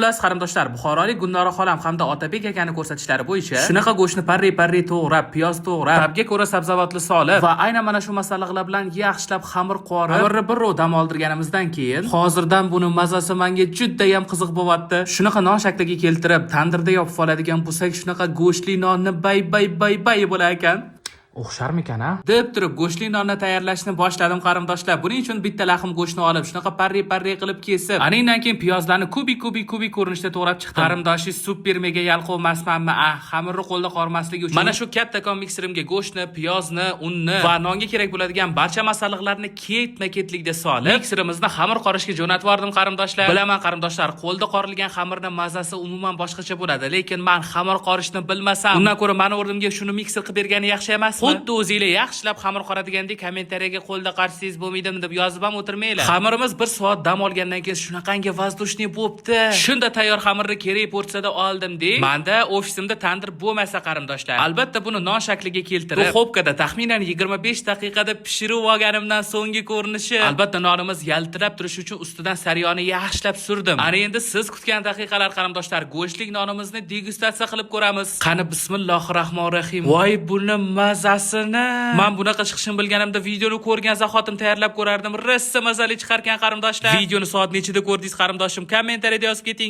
Xullas, qarindoshlar, buxorolik Gulnora xolam hamda Otabek akani ko'rsatishlari bo'yicha shunaqa go'shtni parri-parri to'g'rab, piyoz to'g'rab, tabga ko'ra sabzavotli solib va aynan mana shu masalliqlar bilan yaxshilab xamir qorib, xamirni bir dam oldirganimizdan keyin hozirdan buni mazasi menga juda ham qiziq bo'lyapti. Shunaqa non shakliga keltirib, tandirda yopib oladigan bo'lsak, shunaqa go'shtli nonni bay bay bay bay bo'lar ekan. O'xsharmikan, a? Deb turib go'shtli nonni tayyorlashni boshladim, qarindoshlar. Buning uchun bitta lahm go'shtni olib, shunaqa parri-parri qilib kesib, aningdan keyin piyozlarni kubik kubik kubik ko'rinishda to'g'rab chiqdim. Qarindoshi, super mega yalqov emasmanmi? A, xamirni qo'lda qormasligi uchun mana shu kattakon mikserimga go'shtni, piyozni, unni va nonga kerak bo'ladigan barcha masalliqlarni ketma-ketlikda solib, mikserimizni xamir qorishga jo'natib yubordim, qarindoshlar. Bilaman, qarindoshlar, qo'lda qorilgan xamirni mazasi umuman boshqacha bo'ladi, lekin man xamir qorishni bilmasam, undan ko'ra mani o'rnimga shuni mikser qilib bergani yaxshi emasmi? Xuddi o'zinglar yaxshilab xamir qoradigandek kommentariyaga "Qo'lda qarsangiz bo'lmaydimi?" deb yozib ham o'tirmanglar. Xamirimiz bir soat dam olgandan keyin shunaqangi воздушный bo'pti. Shunda tayyor xamirni kerak porsiyada oldim de. Manda ofisimda tandir bo'lmasa, qarindoshlar, albatta buni non shakliga keltirib, duxovkada taxminan 25 daqiqada pishirib olganimdan so'nggi ko'rinishi. Albatta, nonimiz yaltirab turishi uchun ustidan saryoni yaxshilab surdim. Ana endi siz kutgan daqiqalar, qarindoshlar, go'shtlik nonimizni degustatsiya qilib ko'ramiz. Qani, bismillohir rohmanir rohim. Voy, buni mazasini! Man bunaqa chiqishini bilganimda videoni ko'rgan zahotim tayyorlab ko'rardim. Rosa mazali chiqarkan, qarindoshlar. Videoni soat nechida ko'rdingiz, qarindoshim? Kommentariyada yozib keting.